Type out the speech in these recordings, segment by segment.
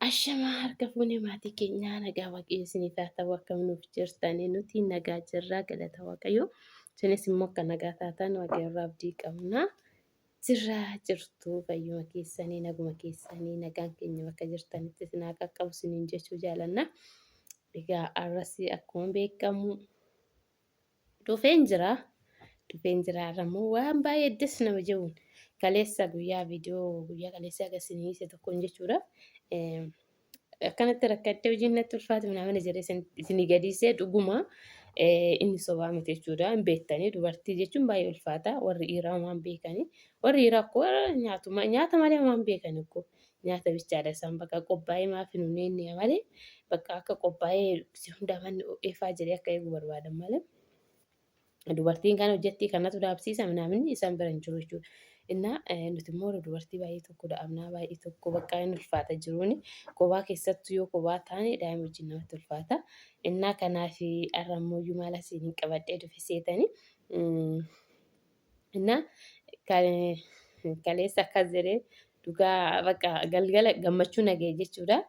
Ashamaa harka fuune maatii keenyaa, nagaa Waaqayyo isiniif haa ta'u. Akkam nuuf jirtanii? Nuti nagaa jirraa, galata Waaqayyo. Isinis immoo akka nagaa taatan Waaqayyo irraa abdii qabna. Jirraa jirtu, fayyuma keessanii, naguma keessanii, nagaan keenya bakka jirtanitti isin haa qaqqabu isiniin jechuu jaalanna. Egaa arras akkuma beekamu dhufeen jira. Dhufeen jira, har'a immoo waan baay'ee das nama jedhuun, kaleessa guyyaa viidiyoo guyyaa kaleessa agarsiisne tokkoon jechuudha. Akkanatti rakkadhee hojiin natti ulfaate minamina jedhee isinii gadiisee, dhuguma inni sobaa miti jechuudha. Hin beektanii, dubartii jechuun baay'ee ulfaata. Warri dhiiraa waan beekanii. Warri dhiiraa akkoo nyaatuma nyaata malee waan beekan akkoo nyaata bichaadha isaan. Bakka qophaa'ee maaf hin hunneenne malee, bakka akka qophaa'ee si hundaa manni ho'eefaa jedhee akka eegu barbaadan malee. Dubartiin kan hojjettii kanatu dhaabsiisa minaaminni isaan bira hin jiru jechuudha. Innaa nuti immoo warra dubartii baay'ee tokko da'amnaa, baay'ee tokko bakka inni ulfaata jiruuni kophaa keessattuu yoo kophaa taane daa'ima wajjin namatti ulfaata. Innaa kanaaf har'a immoo maal asiin hin qabadhee dhufe seetanii? Innaa kaleessa akkas jedhee, dhugaa bakka galgala gammachuu naga'e jechuudha.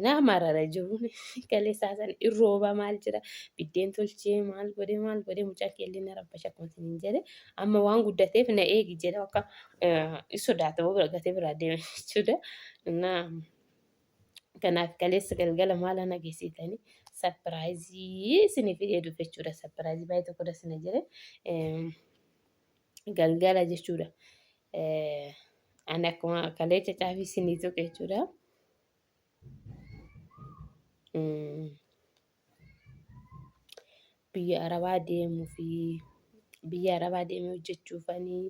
Na marara jiruun kaleessaa san irrooba maal jira, biddeen tolchee, maal godhee maal godhee, mucaan keellee na rabbasha akkuma isiniin jedhe. Amma waan guddateef na eegi jedha, akka in sodaata bira gatee biraa deeme jechuudha. Na kanaaf kaleessa galgala maal ana geessitanii, surprise isinii fidee dhufe jechuudha. Surprise baay'ee tokko dasina jedhe galgala jechuudha. Ani akkuma kaleessa caafii isinii tuqe jechuudha. Biyya Arabaa deemuu fi biyya Arabaa deemee hojjechuufanii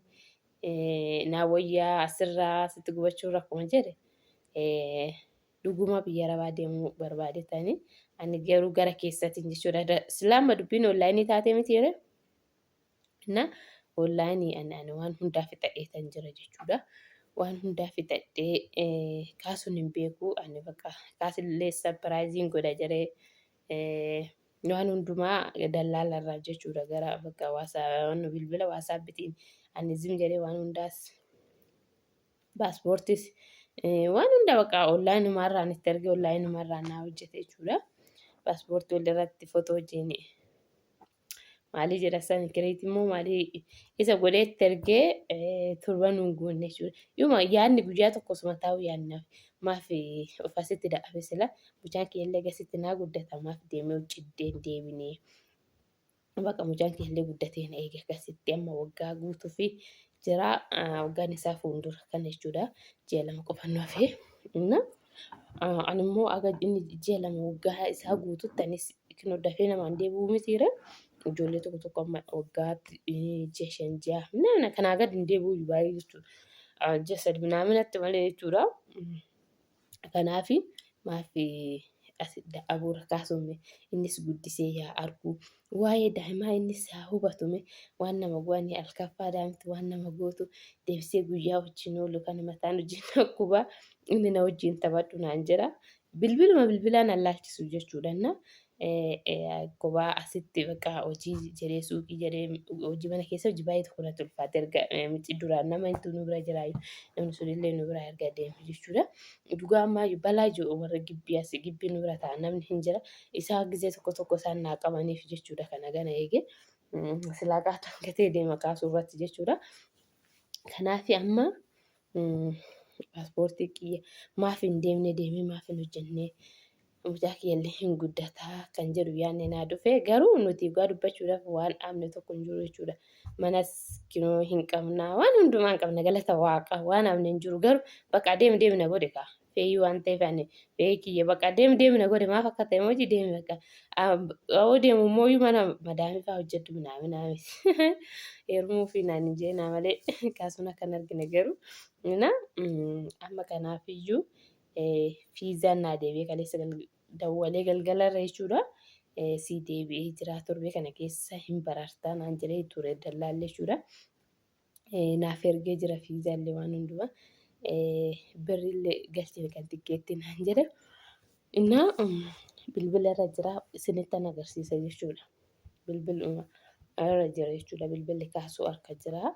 naa wayyaa asirraa asitti gubachuun rakkuma jedhe. Dhuguma biyya Arabaa deemuu barbaadetanii, ani garuu gara keessatiin jechuudha. Silaama dubbiin online taatee miti yeroo na online ani waan hundaa fixadheetan jira jechuudha. Waan hundaa fixadhee kaasuun hin beeku ani, bakka kaasillee surpriseiin godha jedhee waan hundumaa dallaalarraa jechuudha, gara bakka bilbila WhatsAppitiin ani zim jedhee waan hundaas, paaspoortis, waan hunda bakka onlineumarraan itti ergee onlineumarraan naa hojjete jechuudha. Paaspoortii walirratti footoo wajjin maalii jedha san kireetii immoo maalii isa godhee itti ergee torban nuun guunne jechuudha. Yuma yaadni guyyaa tokko osuma taa'u yaadnaaf maaf of asitti da'afe, sila mucaan kiyyallee gasitti naa guddata, maaf deemee hojjiddee hin deebinee. Bakka mucaan kiyyallee guddatee na eege akkasitti amma waggaa guutuu fi jira, waggaan isaa fuuldura kana jechuudha. Ji'a 2 qofa nu hafe. Ani immoo aga inni ji'a 2 waggaa isaa guututti anis kinoo dafee namaan deebi'uu mitiire. Ijoollee tokko tokko amma waggaatti ji'a 5, ji'a minamina kanaa gadi hin deebi'u baay'ee jechuudha. Ji'a 3 minaaminatti malee jechuudha. Kanaaf maaf as abuura kaasume, innis guddisee yaa argu, waa'ee daa'imaa innis haa hubatume, waan nama go'anii alkaffaa daa'imti waan nama gootu deebisee guyyaa wajjin oolu kana mataan wajjin dhukkubaa, inni na wajjin taphadhu naan jedha. Bilbiluma bilbilaan allaalchisu jechuudha. Kophaa asitti bakka hojii jedhee, suuqii jedhee, hojii mana keessa hojii baay'ee tokko natti ulfaate erga miti duraan nama intu nu bira jiraayu, namni sunillee nu bira erga deeme jechuudha. Dhugaa ammaa balaa jiru warra gibbii asii gibbii nu bira ta'a namni hin jira. Isaa gizee tokko tokko isaan naa qabaniif jechuudha kana gana eege silaa qaatan gatee deema kaasuu irratti jechuudha. Kanaaf amma paaspoortii kiyya maaf hin deemne, deemee maaf hin hojjenne, mucaa kiyyallee hin guddataa kan jedhu yaadni naa dhufe. Garuu nuti dhugaa dubbachuudhaaf waan dhaabne tokko hin jiru jechuudha. Manas kinoo hin qabna, waan hundumaa hin qabna, galata Waaqa, waan dhaabne hin jiru. Garuu bakka deemi deemi na godhe kaa fe'ii waan ta'eef, ani fe'ii kiyya bakka deemi deemi na godhe, maaf akka ta'e hojii deemi bakka yoo deemu immoo mana madaamii fa'aa hojjedhu minaaminaa miti heerumuu fi naan hin jeenaa malee kaasuun akka hin argine. Garuu na amma kanaafiyyuu fiizaan naa deebi'ee, kaleessa dawwalee galgalarra jechuudha. Sii deebi'ee jira, torbee kana keessa hin barartaa naan jedhee ture dallaallee jechuudha. Naaf ergee jira fiizaallee waan hundumaa. Birrillee galchine kan tikkeetti naan jedhe. Innaa bilbila irra jira, isinittan agarsiisa jechuudha. Bilbiluma irra jira jechuudha. Bilbilli kaasuu harka jira.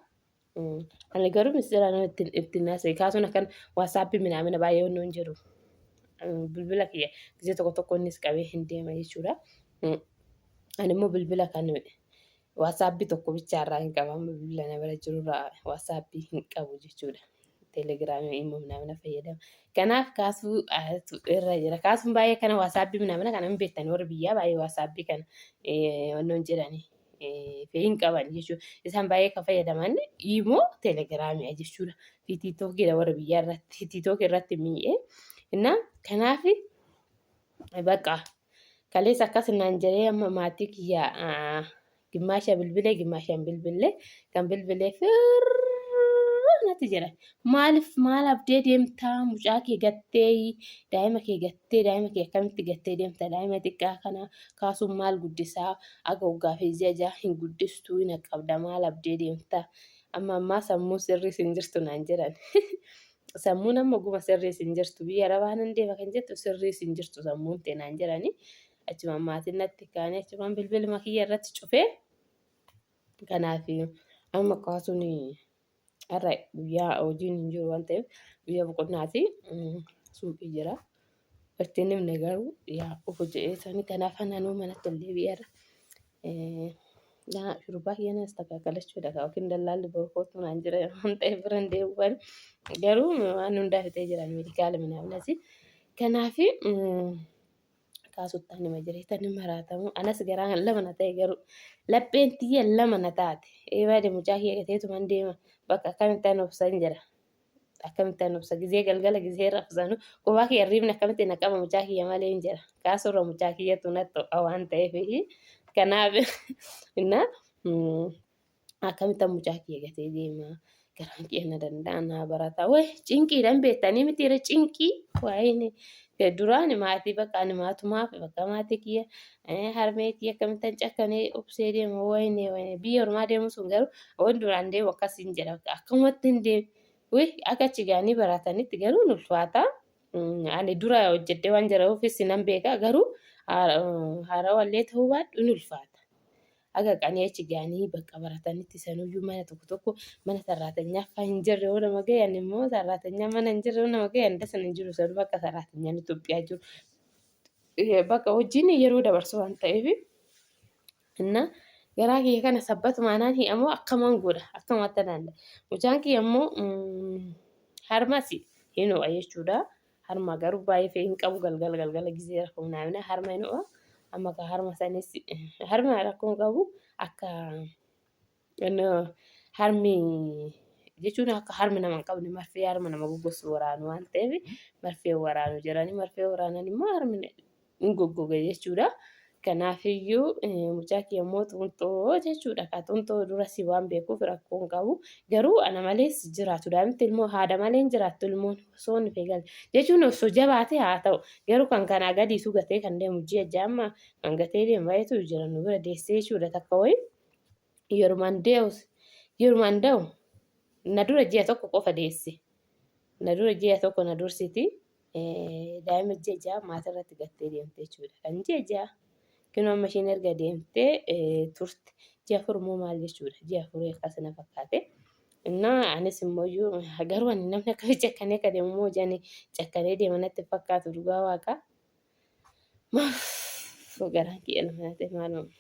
Ani garuu misira ittiin ittiin haasa'e kaasuun akkan WhatsAppii minaamina baay'ee wannoon jedhu. Bilbila kiyya gizee tokko tokko innis qabee hin deema jechuudha. Ani immoo bilbila kan waasaappii tokko bichaarraa hin qaba. Amma bilbila na bira jirurraa waasaappii hin qabu jechuudha. Teelegiraamii immoo minaamina fayyadama. Kanaaf kaasuu irra jira. Kaasuun baay'ee kana waasaappii minaamina kana hin beektan warri biyyaa baay'ee waasaappii kana wannoon jedhani fedhii hin qaban jechuudha. Isaan baay'ee kan fayyadaman immoo teelegiraamii jechuudha. Fi tiiktookiidha warra biyyaa irratti tiiktookii irratti mi'ee. Innaa kanaaf bakka kaleessa akkas naan jedhee amma maatii kiyya gimmaasha bilbilee gimmaashaan bilbilee kan bilbilee firr natti jedha. Maaliif maal abdee deemtaa mucaa kee gattee daa'ima kee gattee daa'ima kee akkamitti gattee deemta daa'ima xiqqaa kana kaasuun maal guddisaa aga waggaa fi ji'a ja'a hin guddistuu hin qabda maal abdee deemta amma ammaa sammuu sirriis hin jirtu naan jedhan. Sammuun amma guma sirriis hin jirtu biyya arabaa nan deema kan jettu sirriis hin jirtu sammuun tee naan jedhani. Achumaan maatiin natti kaanii achumaan bilbiluma kiyya irratti cufee kanaaf amma kaasuun har'a guyyaa hojiin hin jiru waan ta'eef guyyaa boqonnaati suuqii jira. Ittiin himne garuu yaa ofu jedhee sani kanaaf ananuu manatti ol deebi'eera. Shurrubbaa kiyya na astakaakalachuudha yookiin dallaalli boru kootu naan jira waan ta'eef bira hin deemu garuu waan hundaa fixee jiran meedikaala minaamnasi. Kanaaf kaasuttaan nima jireetan hin maraatamu. Anas garaan lama na ta'e garuu lapheen tiyya lama na taate. Eebaade mucaa kiyya gateetuman deema bakka akkamitti an obsan jedha. Akkamitti an obsa gizee galgala gizee rafsanu kophaa kiyya hirriibni akkamitti na qaba mucaa kiyya malee hin jedha. Kaasurra mucaa kiyyatu natti ho'a waan ta'eef kanaaf innaa akkamittan mucaa kiyya gatee deema garaan kiyya na danda'a naa barata way cinqiidhaan beektanii miti irra cinqii waa'een duraan maatii bakka ani maatumaaf bakka maatii kiyya harmee kiyya akkamittan cakkanee obsee deema wayne wayne biyya ormaa deemu sun garuu waan duraan deemu akkas hin jedha akkamatti hin deemu way akka achi ga'anii baratanitti garuu hin ulfaata. Ani dura hojjedhee waan jiruufis nan beeka garuu haarawallee ta'uu baadhu hin ulfaata. Haga qanii achi ga'anii bakka baratanitti sanuyyuu mana tokko tokko mana sarraatanyaa fa'aa hin jirre yoo nama gahan immoo sarraatanyaa mana hin jirre yoo nama gahan dasan hin jiru sanuu bakka sarraatanyaan Itoophiyaa jiru. Bakka hojiin yeroo dabarsu waan ta'eef inna garaa kiyya kana sabbatuma anaan hi'amoo akkaman godha akkamatti anaan mucaan kiyya immoo harmas hin ho'a jechuudha. Harma garuu baay'ee fedhii hin qabu galgala galgala gizee rakkoo naamina harma hin ho'a. Amma ka harma sanis harma rakkoo hin qabu akka harmi jechuun akka harmi nama hin qabne marfee harma nama goggossu waraanu waan ta'eef marfee waraanu jedhanii marfee waraanan immoo harmi hin goggoga jechuudha. Kanaafiyyuu mucaa kiyya immoo xuunxoo jechuudha. Ka xuunxoo dura si waan beekuuf rakkoo hin qabu. Garuu ana malees jiraatu daa'imti ilmoo haadha malee hin jiraattu ilmoon osoo inni feegale. Jechuun osoo jabaate haa ta'u. Garuu kan kanaa gadiitu gatee kan deemu ji'a ja'amma kan gatee deemu baay'eetu jira nu bira deessee jechuudha takka wayii. Yerumaan dee'us yerumaan da'u na dura ji'a tokko qofa deesse. Na dura ji'a tokko na dursiti. Daa'ima ji'a ja'a maatirratti gattee deemte jechuudha. Kan ji'a ja'a kinoo amma isheen erga deemtee turte ji'a 4 immoo maal jechuudha ji'a afurii akkas na fakkaate. Innaa anis immoo garuu ani namni akkami cakkanee akka deemu immoo hojii ani cakkanee deema natti hin fakkaatu dhugaa waaqaa. Maaf garaan kiyya nama nyaate maaluma.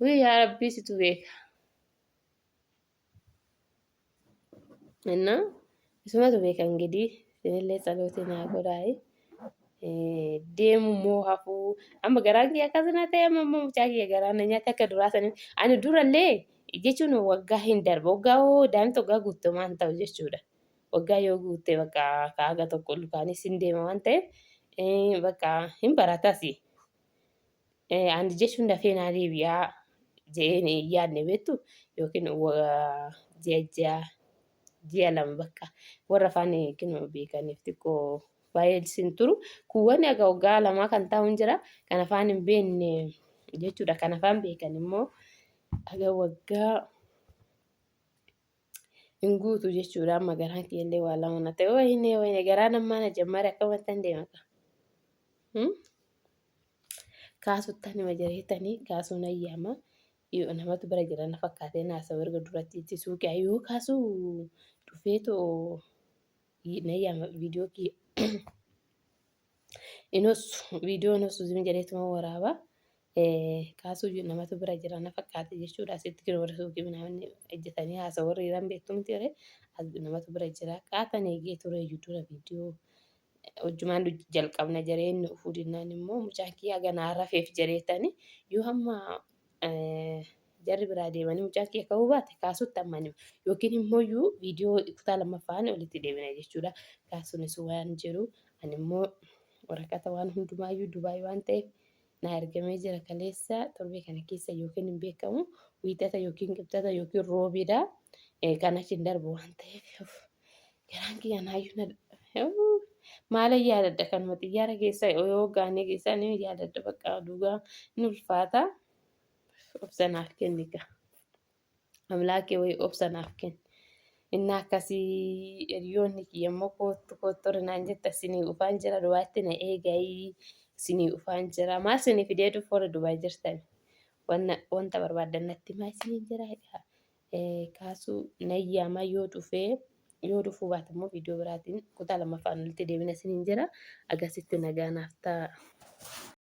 Wii yaa rabbii situ beeka. Innaa isumatu beeka ingidii isinillee tsalootii naa godhaayi. Deemu moo hafuu amma garaan kiyya akkas na ta'e amma immoo mucaa kiyya garaan na nyaate akka duraa sanii ani durallee jechuun waggaa hin darba waggaa hoo daa'imti waggaa guutte waan ta'u jechuudha. Waggaa yoo guutte bakka kaaga tokko lukaanis hin deema waan ta'eef bakka hin baratasi. Ani jechuun dafee naa deebi'aa je'een hin yaadne beektu yookiin ji'a ji'a ji'a lama bakka warra afaan kinoo beekaniif xiqqoo baay'ee sin turu. Kuuwwan aga waggaa lamaa kan taa'u hin jira. Kan afaan hin beekne jechuudha. Kan afaan beekan immoo aga waggaa hin guutu jechuudha. Amma garaan kiyyallee waa lama na ta'e. Wayinee wayinee garaan ammaa na jammare akkamittan deema kaa. Kaasuttan hima jireetanii kaasuun ayyaama. Yoo namatu bira jira na fakkaatee naasa'u erga duratti itti suuqii yoo kaasu dhufeetoo na yaama viidiyoo kiyya. Inos viidiyoo inos zim jedheetuma waraaba. Kaasuu namatu bira jira na fakkaate jechuudha. Asitti kira warra suuqii namni ejjetanii haasa warri jiran beektu miti ree. Namatu bira jira. Qaatan eegee ture iyyuu dura viidiyoo hojjumaan jalqabna jedhee inni dhufuu dinnaan immoo mucaan kiyyaa ganaa rafeef jedheetani yoo hamma jarri biraa deemanii mucaan kiyya ka'uu baate kaasutti amma nima yookiin immoo iyyuu viidiyoo kutaa lammaffaan walitti deebina jechuudha. Kaasuunis waan jiru ani immoo waraqata waan hundumaayyuu Dubaay waan ta'eef naa ergamee jira kaleessa torbee kana keessa yookiin hin beekamu wiixata yookiin qibxata yookiin roobiidha. Kan achi hin darbu waan ta'eef garaan kiyya naayyuu na maalan yaadadha kanuma xiyyaara keessa yoo gaanee keessa ni yaadadha bakka dhugaa ni ulfaata. Obsa naaf kenni gaa. Amlaakee wayii obsa naaf kenni. Inni akkasii hiriyoonni kiyya immoo koottu koottu warri naan jetta sinii ufaan jira Dubaatti na eegayii sinii ufaan jira maal sinii fidee dhufu warri Dubaay jirtan wanta barbaaddan natti himaa isiniin jira kaasuu nayyaama yoo dhufee yoo dhufuu baate immoo viidiyoo biraatiin kutaa lammaffaan walitti deebina isiniin jira agasitti nagaa naaf ta'a.